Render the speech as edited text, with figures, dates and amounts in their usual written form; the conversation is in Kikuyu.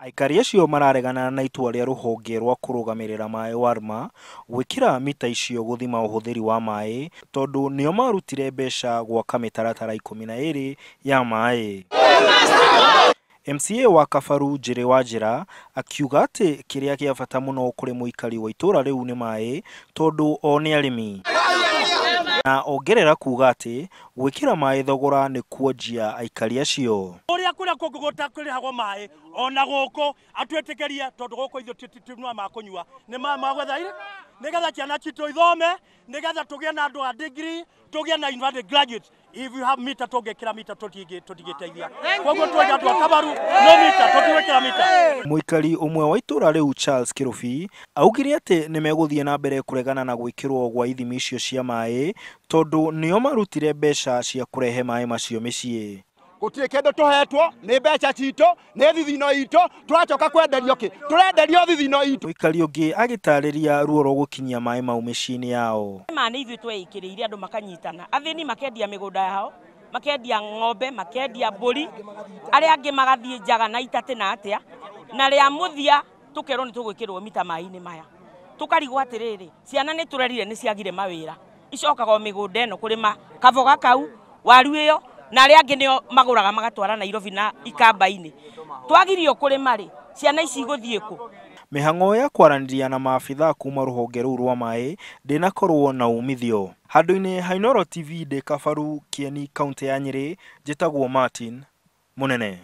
Aikari acio mararegana na itua rĩa rũhonge rwa kũrũgamĩrĩra maĩ WARMA gwĩkĩra mita icio gũthima ũhũthĩri wa maĩ tondũ nĩo marutire mbeca gwaka mĩtaratara 12 ya maĩ. MCA wa Kabaru Njĩrĩ wa Njĩra akiuga atĩ kĩrĩa kĩa bata mũno kũrĩ mũikari wa itũũra rĩu nĩ maĩ tondũ o nĩ arĩmi. Na ongerera kuga atĩ gwĩkĩra maĩ thogora nĩ kuonjia aikari acio. Ũrĩa kũrĩa kũngĩ gũtakũrĩhagwo maĩ ona gũkũ atwĩtĩkĩrie tondũ gũkũ ithuĩ ti ma kũnyua nĩ maĩ ma gwetha irĩ nĩgetha ciana citũ ithome nĩgetha tũgĩe na andũ a degree tũgĩe na university graduates. If you have mita tũngĩkĩra mita tũtingĩteithia, koguo twaiga andũ a Kabaru no mita tũtigwĩkĩra mita. Mũikari ũmwe wa itũũra rĩu Charles Kĩrũbi augire atĩ nĩ megũthiĩ na mbere kũregana na gwĩkĩrwo gwa ithimi icio cia maĩ tondũ nĩo marutire mbeca cia kũrehe maĩ macio mĩciĩ. Gũtirĩ kĩndũ tũhetwo nĩ mbeca citũ nĩ thithino itũ tũracoka kwenderio kĩ tũrenderio thithino itũ. Mũikari ũngĩ agĩtarĩria ruo rwa gũkinyia maĩ mau mĩciĩ-inĩ yao. Ma nĩ ithuĩ tweĩkĩrĩire andũ makanyitana, athĩni makendia mĩgũnda yao, makendia ng'ombe, makendia mbũri, arĩa angĩ magathiĩ njaga na itatĩ na atĩa, na rĩa mũthia tũkerwo nĩ tũgwĩkĩrwo mita maĩ-inĩ maya. Tũkarigwo atĩrĩrĩ, ciana nĩ tũrerire nĩ ciagire mawĩra, icokaga o mĩgũnda ĩno kũrĩma kaboga kau, waru ĩyo, na arĩa angĩ nĩo magũraga magatwara Nairobi na ikamba-inĩ. Twagirio kũrĩma rĩ, ciana ici igũthiĩ kũ? Mĩhang'o ya kwaranĩria na maabithaa kuma rũhonge rũu rwa maĩ ndĩnakorwo na umithio. Handũ-inĩ ha Inooro TV ndĩ Kabaru, Kieni, kaũntĩ ya Nyĩrĩ, njĩtagwo Martin Mũnene.